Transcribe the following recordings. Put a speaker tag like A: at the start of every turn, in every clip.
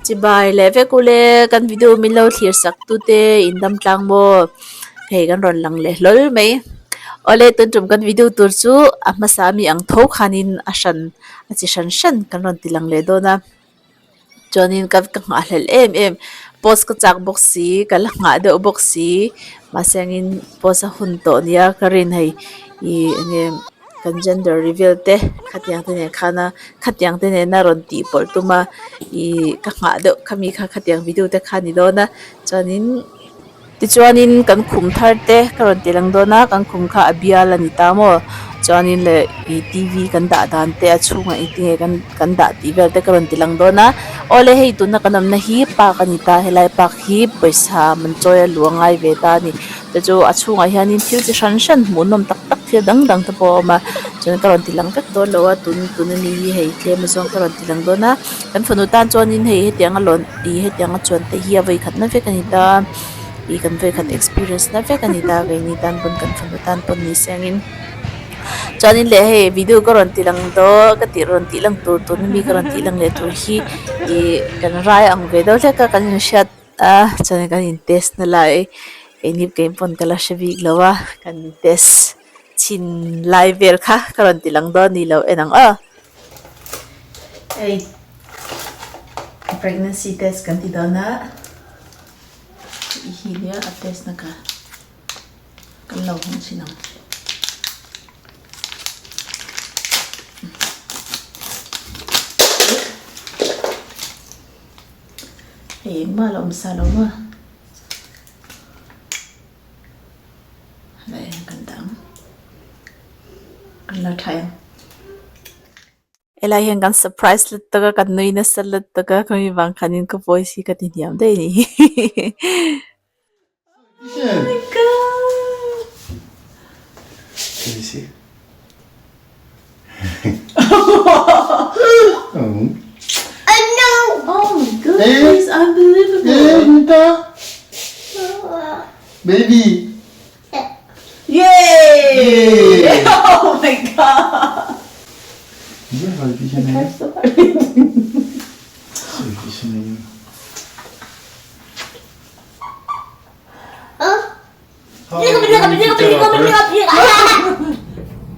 A: Chibai leh vek ule kan video min lo thlir sak tute in dam tlang maw hei kan rawn lang leh hlawl mai. Awle tun tum kan video tur chu a hmasa mi ang tho khanin a hran a chi hran hran kan rawn ti lang leh dawn a. Chuanin ka ka nghahhlelh em em post ka chak bawk si ka la nghah deuh bawk si mahse angin post a hun tawh nia ka rin hei ih eng nge kan gender reveal te khatiang te nen khana khatiang te nena rawn tih pawlh tum a ih ka nghah deuh khami kha khatiang video te kha a ni dawn a chuanin. Tichuanin kan khum thar te ka rawn ti lang dawn a kan khum kha a bial a ni ta maw chuanin leh ih t v kan dah dan te a chhungah engtin nge kan kan dah tih vel te ka rawn ti lang dawn a awle hei tuna kan awmna hi park a ni ta helai park hi pawisa man chawi a luh a ngai ve ta a ni chu chu a chhungah hianin thil chi hran hran hmuhnawm tak tak thil dang dang te pawh a awm a chuan ka rawn ti lang vek dawn lo a tun tun a ni hi hei tlem azawng ka rawn ti lang dawn a. Kan fanu tan chuanin hei hetianga lawn ih hetianga chuan te hi a vawikhat na vek a ni ta ih kan vawikhat experience na vek a ni ta keini tan pawn kan fanu tan pawn ni sengin chuanin leh hei video ka rawn ti lang dawn ka tih rawn tih lang tur tuna mi ka rawn tih lang leh tur hi ih kan rai ang ve deuh hlek a kan inhriat a chuanin kan in test na lai keini keipawh ka la hre bik lo a kan in test chhin lai vel kha ka rawn ti lang dawn a ni lo en ang aw. Hei pregnancy test kan ti dawn a hi nia a test na ka kan lo hawng chhin ang. Hei engmah a la awm sa lo maw. Helai hian kan dah ang kan la tha em helai hian kan surprise lut tak a kan nui nasa lut tak a khami vang khanin ka voice hi ka ti hniam daih a ni oh my god oh my goodness unbelievable
B: Baby!
A: Yay!
B: Yay!
A: Oh my god!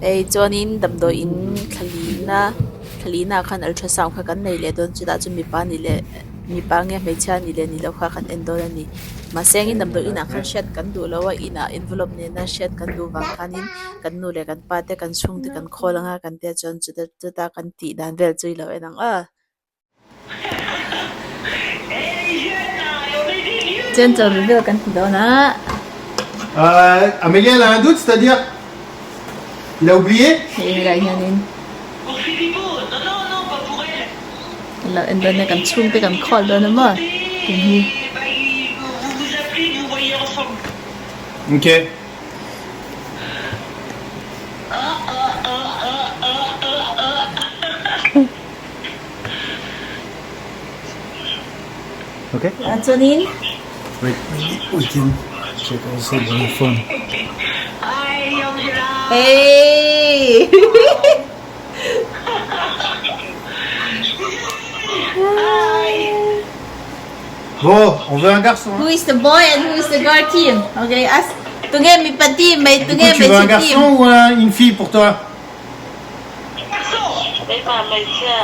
A: Hei chuanin damdawiin thlalina thlalina khan ultrasound kha kan nei leh dawn chutah chuan mipa ni leh mipa nge hmeichhia ni leh ni loh kha kan en dawn a ni mahse engin damdawi inah khan hriat kan duh lo a inah envelope nena hriat kan duh vang khanin kan nu leh kan pa te kan chhungte kan khawl anga kan tia chuan chuta chuta kan tih dan vel chu i lo en ang a. Gender reveal kan ti dawn a.
B: Euh, Amélie, elle a un doute, c'est-à-dire Il a oublié
A: Hei helai hianin kan lo en dawn a kan chhungte kan call dawn a maw tih hi.
B: Ok. Okay.
A: Ah chuanin.
B: Wait, we can check also the phone.
A: Hey!
B: Bon, on veut un garçon.
A: Who is the boy and who is the girl team? Okay, ask. Tunge mipa team,
B: Du
A: tunge
B: coup, tu veux un
A: hmeichhe team.
B: garçon ou un- une fille pour toi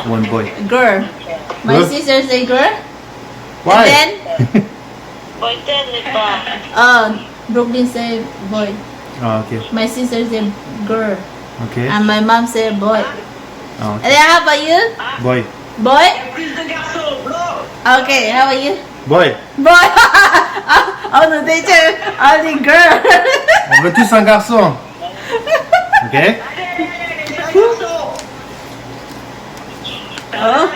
B: One boy.
A: Girl. My
B: Huh?
A: sister say girl.
B: Why?
A: And then oh, Brooklyn say boy.
B: Ah, ok.
A: My sister say girl.
B: Ok.
A: And my mom say boy.
B: Ah, ok.
A: And then how about you?
B: Boy.
A: Boy? Okay, how about you?
B: Boy.
A: Boy. Oh no, they say only girl.
B: On veut tous un garçon. Ok
A: Oh.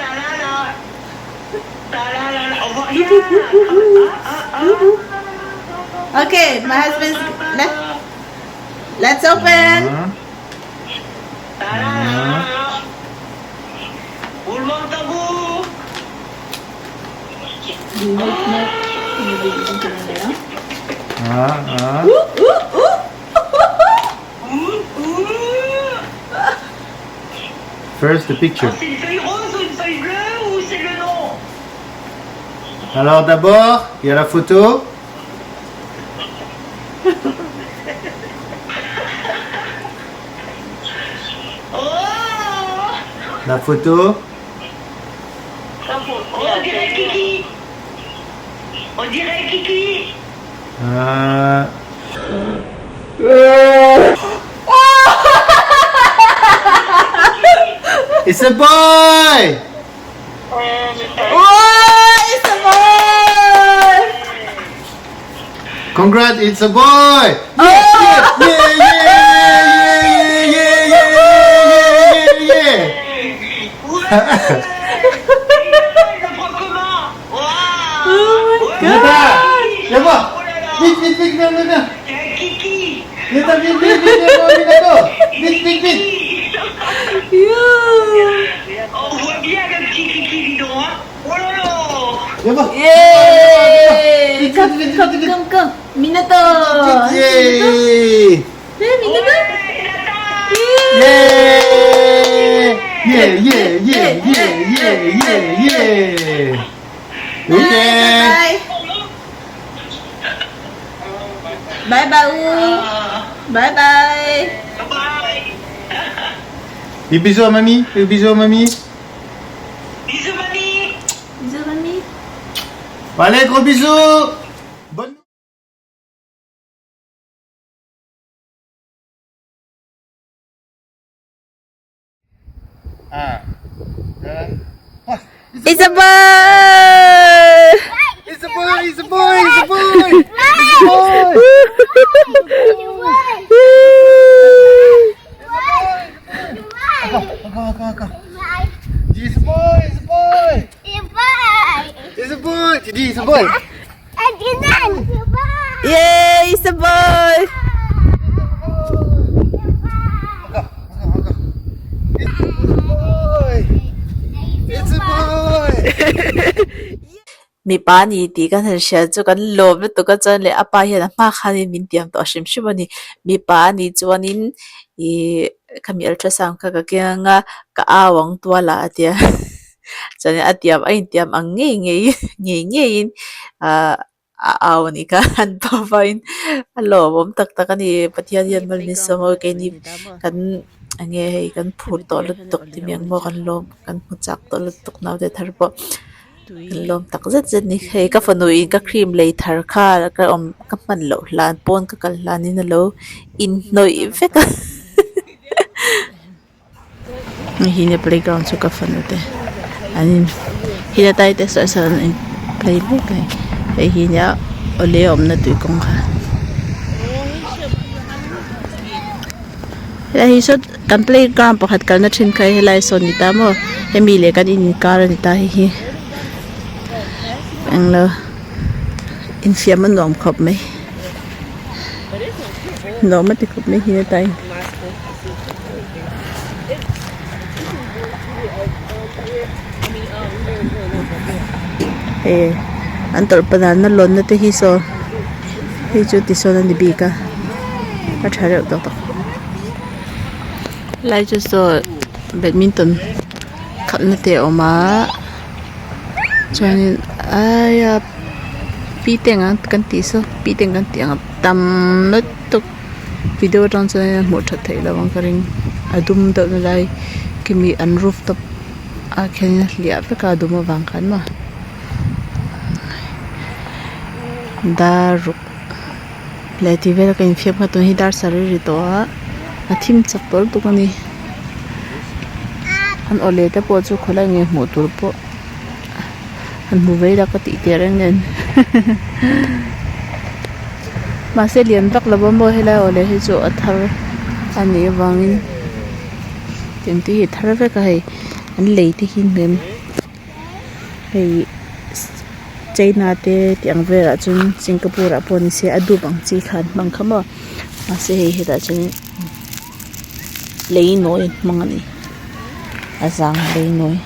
A: Okay, my husband's let, let's open.
B: Un. Un. Un, un.
A: Ooh, ooh, ooh.
B: First the picture.
C: C'est une feuille rose ou une feuille bleue ou c'est le nom?
B: Alors d'abord, il y a la photo. La photo.
C: On dirait Kiki. On dirait Kiki.
B: Euh... It's a boy!
A: Oh, it's a boy!
B: Congrats, it's a boy! Yeah, yeah, yeah, yeah, yeah, yeah, yeah, yeah, yeah!
C: Ouais. Il le prend comment? Waouh.
A: Oh my
B: Viens
A: god!
B: là! Viens voir!
C: Oh là là.
B: Vite, vite, vite, viens, viens, viens!
C: C'est un Kiki.
B: Viens, vite, vite, vite, viens, viens, viens, vite, vite, vite!
A: Yeah!
C: On voit bien le petit Kiki, dis donc. Hein. Oh là là.
B: Viens voir!
A: Yay!
B: Vite,
A: Come,
B: vite, vite,
A: come,
B: vite, vite.
A: come, come! Minato!
B: Yeah!
A: Hey, Minato!
B: Yeah! Yeah, yeah, yeah, yeah, yeah, yeah, yeah! Okay!
A: Bye! Bye bye, U! Bye bye!
C: Bye.
B: Des bisous à mamie, des bisous à mamie.
C: Bisous, mamie.
A: Bisous, mamie!
B: Allez, gros bisous! Bonne Un, deux, trois.
A: It's a boy!
B: It's a boy, it's a boy, it's a boy! It's a boy! Encore, encore, encore. Dis it's a boy, it's a boy! It's a boy! Tu dis it's a boy!
A: Yay! It's a boy!
B: Encore, encore, encore. It's a boy! It's a boy!
A: Mipa ni tih kan han hria chu kan lawm lutuk a chuan leh a pa hian a hma khanin min tiam tawh hrim hrim a ni. Mipa a nih chuanin ihh khami ultrasound kha ka keng anga ka au ang tual ah a tia chuanin a tiam a intiam ang ngei ngei ngei ngeiin ahh a au a nih kha an pa vaiin a lawmawm tak tak a ni. Pathian hian mal min sawm a keini kan eng nge hei kan phur tawh lutuk ti mi ang maw kan lawm kan hmu chak tawh lutuk naute thar pawh kan lawm tak zet zet a ni. Hei ka fanu in ka cream lei thar kha ka awm ka hman loh hlan pawn ka kal hlanin alo inhnawih vek a. Hei hi nia playground chu ka fanu te an in hila tai te sawn sawn an in play mek a ni hei hi nia awle awmna tui kawng kha helai hi saw kan playground pakhat kalna thin kha helai sawn ni ta maw hemi leh kan inkar a ni ta hei hi englo infiam a nuam khawp mai nuam a ti khawp mai hi a tain. Hei an tawrh panana lawnna te hi saw hei chu tisawn a ni bik a a tha reuh tawk tak helai chu saw badminton khalhna te a awm a chuanin aia pi te ang kan tih saw pi te ang kan tih ang a tam lutuk video atang chuan a hmuh that theih loh ang ka ring a dum deuh na lai khimi an rooftop ah khian a hliah vek a a dum avang khan maw dar ruk leh tih vel ka infiam kha tun hi dar sarih ri tawh a a thim chak tawh lutuk a ni an awle te pawh chu khawlai nge hmuh tur pawh han hmu vei la ka tih teh reng nen mahse lian vak lo a maw helai awle hi chu a thar a nih avangin tiang te hi a thar vek a hei an lei te hi hnem hei China te tih ang velah chuan Singapore ah pawh ni se a dup ang chi kha an hmang kha maw mahse hei hetah chuan lei nawi an hmang a ni a zang lei nawi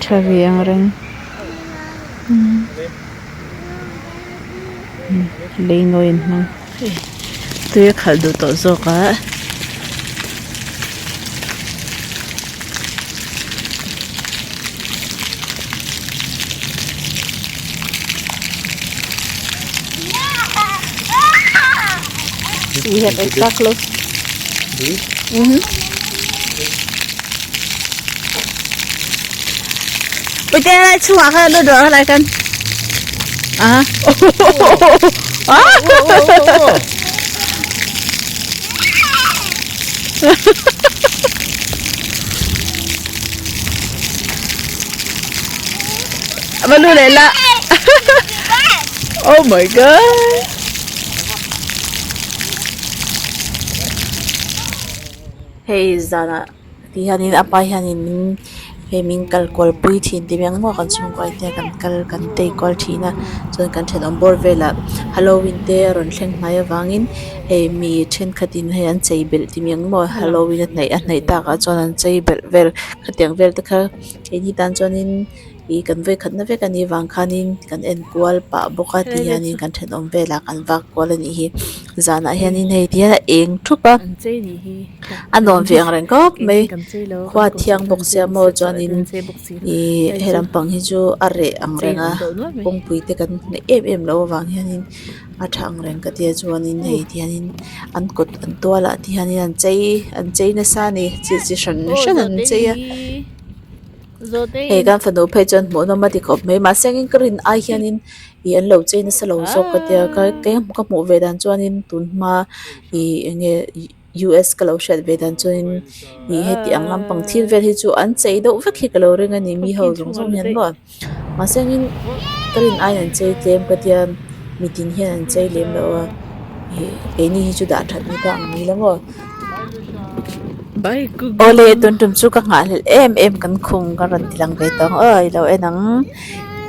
A: tha ve ang reng lei nawi an hmang tui a khalh duh tawh zawk a. We have extra clothes.
B: Do we?
A: Mhm. Puite lai chungah khan lut rawh helai khan. Ah.
B: Oh.
A: Va lu leh la. Oh my god. Hei zanah ti hianin a pa hianin min hei min kal kual pui thin ti mai ang maw kan chhungkua te kan kal kan tei kual thin a chuan kan thenawm bawr velah halloween te a rawn thleng hnai avangin hei mi thenkhatin hei an chei belh ti mai ang maw halloween a hnaih a hnaih takah chuan an chei belh vel khatiang vel te kha keini tan chuanin. Ih kan vawikhatna vek anih vang khanin kan en kual pah bawk a ti hianin kan thenawm velah kan vak kual anih hi zanah hianin hei ti hian a eng thup a a nuam ve ang reng khawp mai khua thiang bawk sia maw chuanin ih he lampang hi chu a reh ang reng a kawngpui te kan hnaih em em loh avang hianin a tha ang reng ka tia chuanin hei ti hianin an kawt an tual ah te hianin an chei an chei nasa a ni chi chi hran hran an chei a. Hei kan fanu phei chuan hmuhnawm a ti khawp mai mahse engin ka rin ai hianin ih an lo chei nasa lo zawk ka tia ka ka hmuh ve dan chuanin tun hma ih eng nge US ka lo hriat ve dan chuanin ih heti ang lampang thil vel hi chu an chei deuh vek hi ka lo ring a ni mi ho zawng zawng hian maw mahse engin ka rin aiin an chei tlem ka tia mitin hian an chei lem lo a ih keini hi chu dah that ni ta ang ni la maw. Awle tun tum chu ka nghahhlelh em em kan khum ka rawn ti lang ve tawh ang aw ilo en ang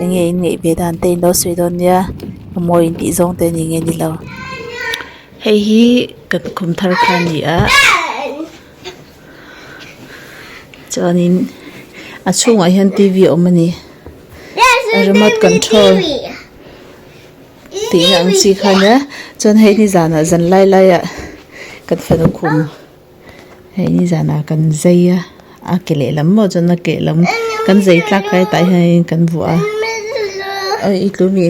A: enge in ngaih ve dan te in lo sawi dawn nia a mawi in tih zawng te ni nge ni lo hei hi kan khum thar kha a ni a chuanin a chhungah hian t v a awm a ni remote control. Tihna ang chi kha nia chuan hei nizanah zan lai laiah kan fanu khum hei nizanah kan zai a a ke lehlam maw chuan a ke lam kan zai tlak lai tah hianin kan vuah a awi i tlu mi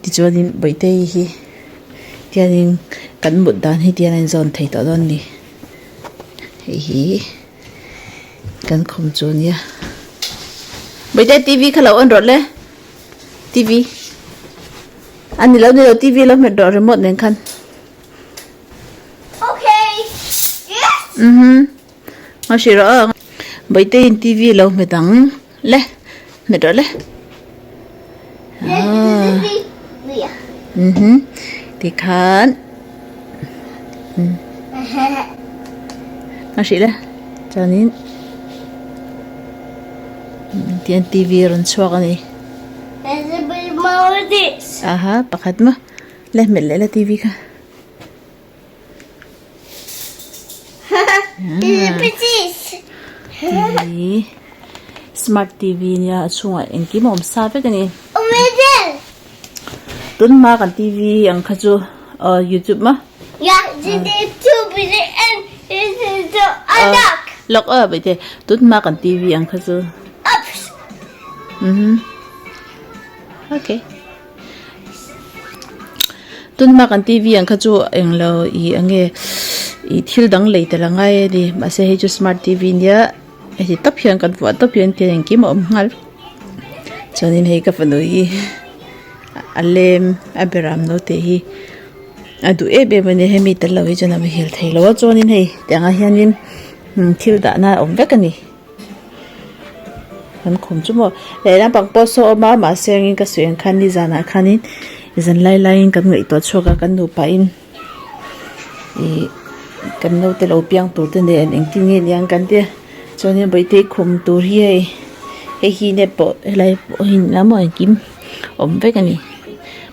A: tichuanin bawihte-i hi tianin kan mut dan hi tian a inzawn thei tawh dawn a ni hei hi. Kan khum chu nia Bawihte T V kha lo on rawh le T V a ni lo ni lo T V lo hmet rawh remote nen khan mhm a hrilh rawh aw Bawihte in T V lo hmet ang le hmet rawh le mhm tikhan a hrilh e chuanin tihian T V a rawn chhuak a ni aha pakhat maw la hmet leh la T V kha. Smart TV nia a chhungah engkim a awm sa vek a ni. Tun hma kan TV ang kha chu aw youtube maw? Lawk aw baihte tun hma kan TV ang kha chu umm okay. Tun hma kan T V ang kha chu englo ih eng nge ih thil dang lei tel a ngai a ni mahse hei chu smart T V nia heti tawp hian kan vuah tawp hian thil engkim a awm nghal chuanin hei ka fanu hi a lem a beram naute hi a duh em em a ni hemi tel lo hi chuan a muhil thei lo a chuanin hei tiangah hianin thil dahna a awm vek a ni. Kan khum chu maw lehlam pang pawh saw a awm a mahse engin ka sawi ang khan nizanah khanin zan lai laiin kan ngaihtuah chhuak a kan nupa in ih kan naute lo piang tur te nen engtin nge niang kan tia chuanin bawihte khum tur hi hei hei hi nep pawh helai pawh hi ni maw engkim awm vek a ni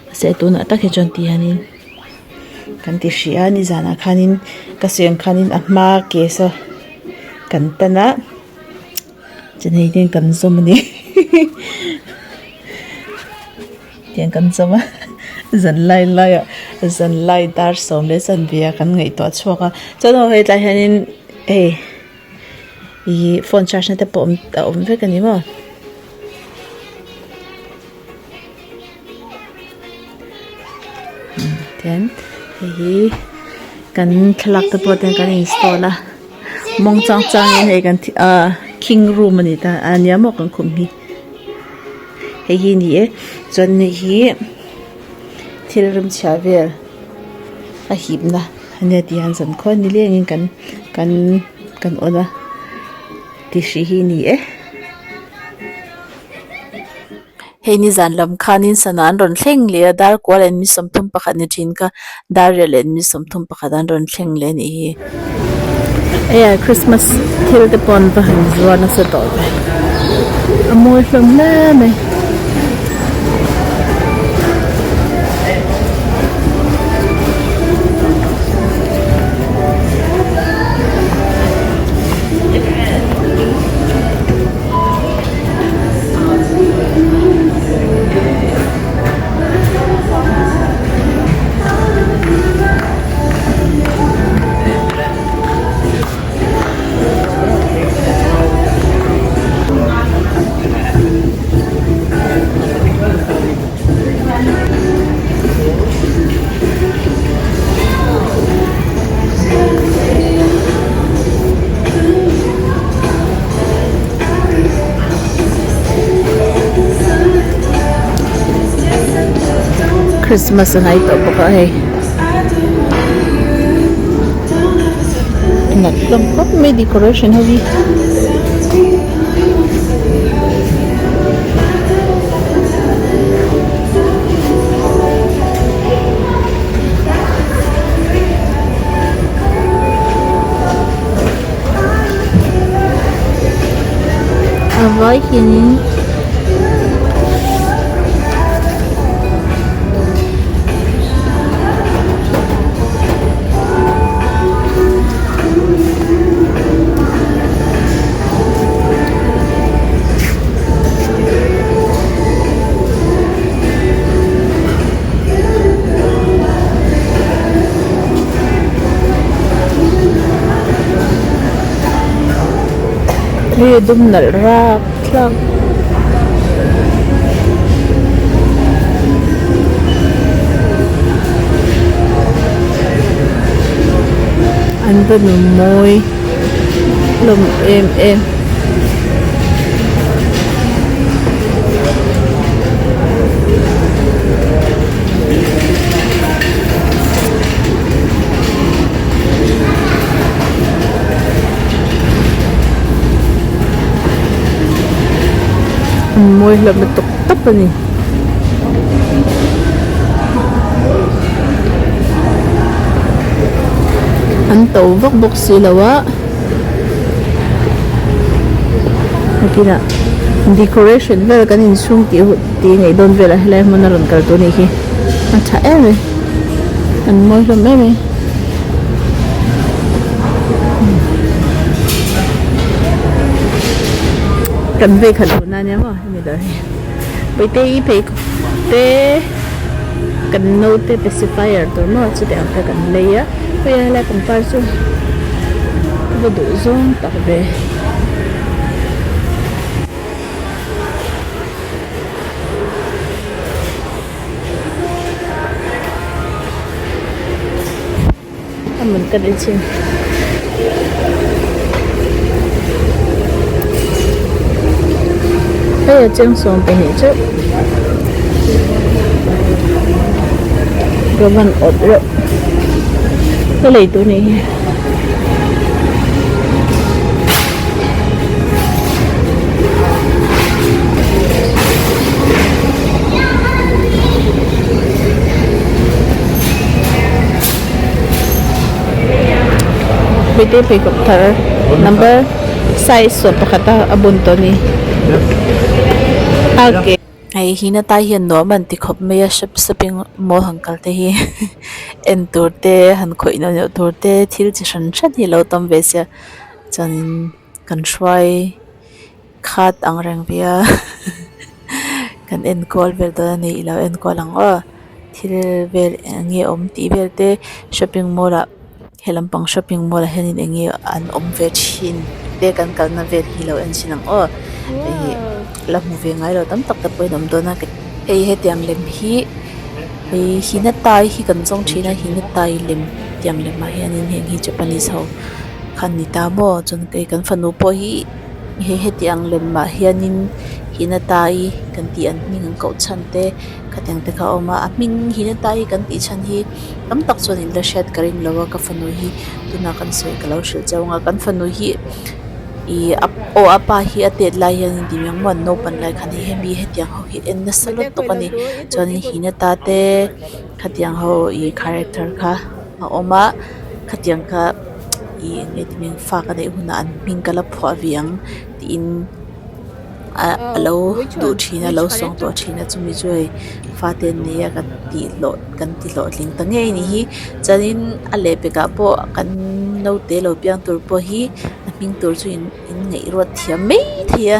A: mahse tunah tak hi chuan ti hianin kan ti hrih a nizanah khanin ka sawi ang khanin a hma ke saw. Kan tan a chuan hei hian kan zawm a ni tiang kan zawm a zan lai lai ah zan lai dar sawm leh chanve ah kan ngaihtuah chhuak a chuan aw hetlai hianin hei ih phone charge na te pawh a awm vek a ni maw. Tian. Hei hi kan thlalak te pawh ten kan install a mawng chang changin hei kan ahh king room a ni ta a nia maw kan khum hi hei hi a ni e chuan hei hi thil rimchhia vel a hipna a nia tih hian zankhua nilengin kan kan kan on a tih hrih hi a ni e. Hei nizan lam khanin sana an rawn thleng leh a dar kual en mi 31 ni thin kha dar riat leh mi 31 an rawn thleng leh a nih hi. Hei ah Christmas thil te pawh an va han zuar nasa tawh ve a mawi hlawm hle mai. Christmas a hnai tawh bawk a hei nalh hlawm khawp mai decoration ho hi. A vai hianin Hei a dum nalh rapthlak. An va nu mawi hlawm em em. An mawi hlawm lutuk tawp a ni. An to vak bawk si lo a nakinah decoration vel kan inchhung tih hun tih ngaih dawn velah helai hmun a rawn kal tur a nih hi a tha em mai an mawi hlawm em mai. Kan vei khat duh na nia maw hemi dawr hi Puite i pheikhawk te kan naute pacifier tur maw chuti ang kha kan lei a hei a helai pangpar chu ka va duh zawng tak ve. A man ka ri chin. Hei a cheng 12 chauh. Ka van awt reuh. Ka lei tur ni hi. Hmeichhe pheikhawk thar number size 11 a a bun tawh a ni a ke. Hei hi na tai hian nuam an ti khawp mai a shop shopping mall han kal te hi en tur te han khawih neuh neuh tur te thil chi hran hran hi a lo tam ve sia chuanin kan hruai khat ang reng ve a kan enkawl vel dawn a ni i lo enkawl ang aw thil vel eng nge awm tih vel te shopping mall ah he lampang shopping mall ah hianin eng nge an awm ve thin te kan kalna vel hi lo en chhin ang aw hei la hmu ve ngai lo tam tak te pawhin awm dawn a hei hetiang lem hi. Hei Hinatai hi kan zawng thin a Hinatai lem tiang lemah hianin heng hi Japanese ho kha an ni ta maw chuan kei kan fanu pawh hi hei heti ang lemah hianin Hinatai kan tih an hming an koh chhan te khatiang te kha a awm a a hming Hinatai kan tih chhan hi tam tak chuan in la hriat ka ring lo a ka fanu hi tunah kan sawi ka lo hrilh chauh ang a kan fanu hi ih a aw a pa hi a tet lai hian in ti miang maw an naupan lai khan hei hemi hetiang ho hi en nasa lutuk a ni chuanin Hinata te khatiang ho ih character kha a awm a khatiang kha ih eng nge ti hming fa ka neih hunah an hming ka la phuah ve ang tiin ah a lo duh thin a lo sawng tawh thin a chumi chu hei fate an nei a kan tih hlawh kan ti hlawhtling ta ngei a nih hi chuanin a lehpekah pawh kan naute lo piang tur pawh hi a hming tur chu in in ngaih ruat thiam mai thei a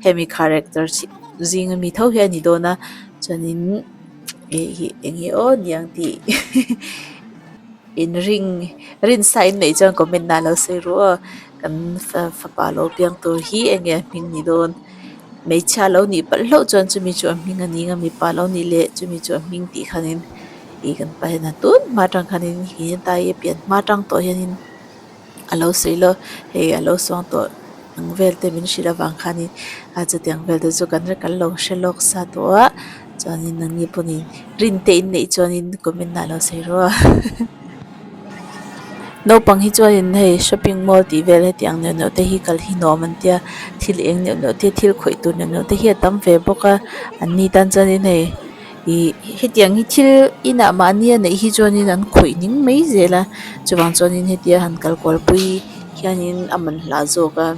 A: hemi character zinga mi tho hi a ni dawn a chuanin hei hi eng nge aw niang tih inring rinsa in neih chuan comment ah lo sawi ru aw kan fapa lo piang tur hi eng nge a hming ni dawn hmeichhia lo nih palh hlauh chuan chumi chu a hming a ni ang a mipa lo nih leh chumi chu a hming tih khanin ih kan pa hian a tun hma atang khanin hi tai a pian hma atang tawh hianin a lo sawi lawk hei a lo suang tawh ang vel te min hrilh avang khanin a chutiang vel te chu kan kan lo hre lawk sa tawh a chuanin nangni pawhin rin te in neih chuanin comment ah lo sawi rawh a naupang hi chuanin hei shopping mall tih vel hetiang neuh neuh te hi kal hi nuam an tia thil eng neuh neuh te thil khawih tur neuh neuh te hi a tam ve bawk a an ni tan chuanin hei Ih hetiang hi thil inah mahni a neih hi chuanin an khawih ning mai zel a chuvang chuanin hetia han kal kual pui hianin a man hla zawk a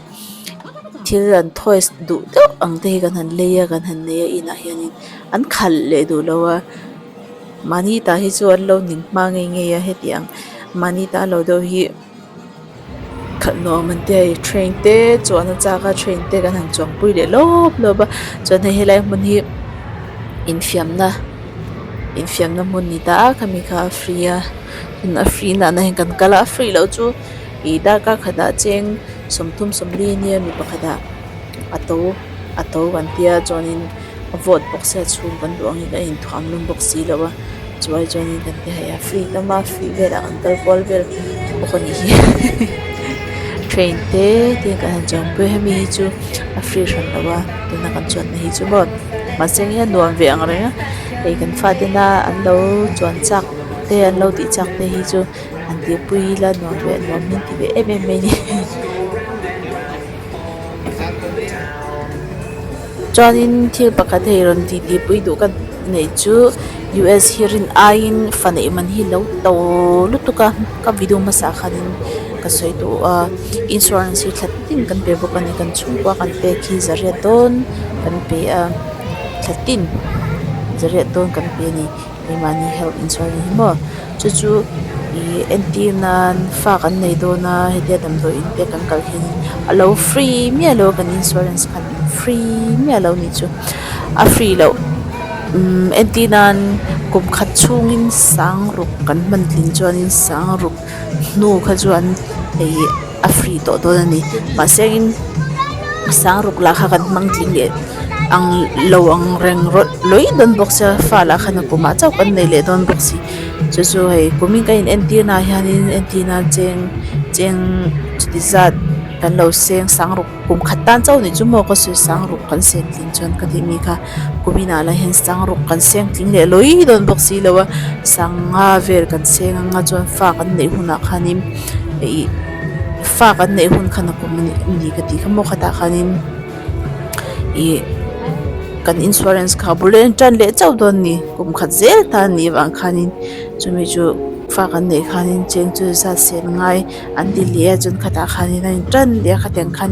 A: thil an toys duh deuh ang te hi kan han lei a kan han nei a inah hianin an khalh leh duh lo a mahni tah hi chu an lo ning hma ngei ngei a hetiang mahni ta lo deuh hi. Khalh nuam an tia hei train te chuan a chak a train te kan han chuang pui leh lawp lawp a chuan hei helai hmun hi infiamna infiamna hmun ni ta a khami kha a free a chuan a free nana hian kan kal a a free loh chu ih darkar khatah cheng 30 40 ania mi pakhatah a to a to kan tia chuanin a vawt bawk sia chhung kan duh angin a inthuam lum bawk si lo a chuai chuanin kan ti hei a free tam a free velah kan kal kual vel bawk a nih hi train te te kan han chuang pui a hemi hi chu a free hran lo a tuna kan chuanna hi chu maw mahse hei a nuam ve ang reng a hei kan fate na an lo chuan chak te an lo tih chak te hi chu an tihpui ila nuam ve nuam hi an ti ve em em mai a ni. Chuanin thil pakhat hei rawn tih tih pui duh ka neih chu U_S hi rin aiin fa neih man hi lo to lutuk a ka video hmasa khanin ka sawi duh a insurance hi thla tin kan pe bawk a ni kan chhungkua kan pek hi zariat dawn kan pe a thla tin zariat dawn kan pe a ni. Keimahni health insurance hi maw chu chu ih entir nan fa kan nei dawn a hetia damdawi in te kan kal hian a lo free miah lo a kan insurance khan free miah lo ni chu a free loh umm entir nan kum khat chhungin sang ruk kan hman tlin chuanin sang ruk hnu kha chuan hei a free tawh dawn a ni mahse in sang ruk lah kha kan hmang tling leh ang lo ang reng rawlh lawih dawn bawk sia fa lah khan a kum ah chauh kan nei leh dawn bawk si chu chu hei kum in ka in entir na ah hian in entir nan cheng cheng chuti zat kan lo seng sang ruk kum khat tan chauh nih chu maw ka sawi sang ruk kan sen tling chuan ka tih mi kha kum inah lah hian sang ruk kan seng tling leh lawih dawn bawk si lo a sangha vel kan seng anga chuan fa kan neih hunah khanin ih fa kan neih hun khan a kum a ni ka tih kha maw khatah khanin ih kan insurance kha bul a intan leh chauh dawn a ni kum khat zel ta a nih avang khanin chumi chu fa kan neih khanin cheng chu zat sen ngai an ti leh a chuan khatah khanin a intan leh a khatiang khan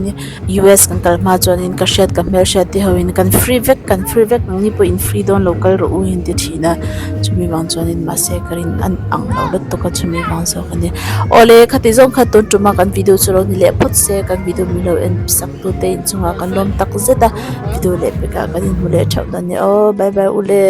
A: U_S kan kal hma chuanin ka hriat ka hmelhriat te ho in kan free vek kan free vek nangni pawh in free dawn lo kal rawh u in ti thin a chumi vang chuanin mahse ka rin an ang lo lutuk a chumi vang zawk a ni awle khati zawng kha tun tuma kan video chu lo ni leh phawt se kan video min lo en sak tu te inchungah kan lawm tak zet a video leh pekah kan inhmu leh theuh dawn nia aw bye bye ule.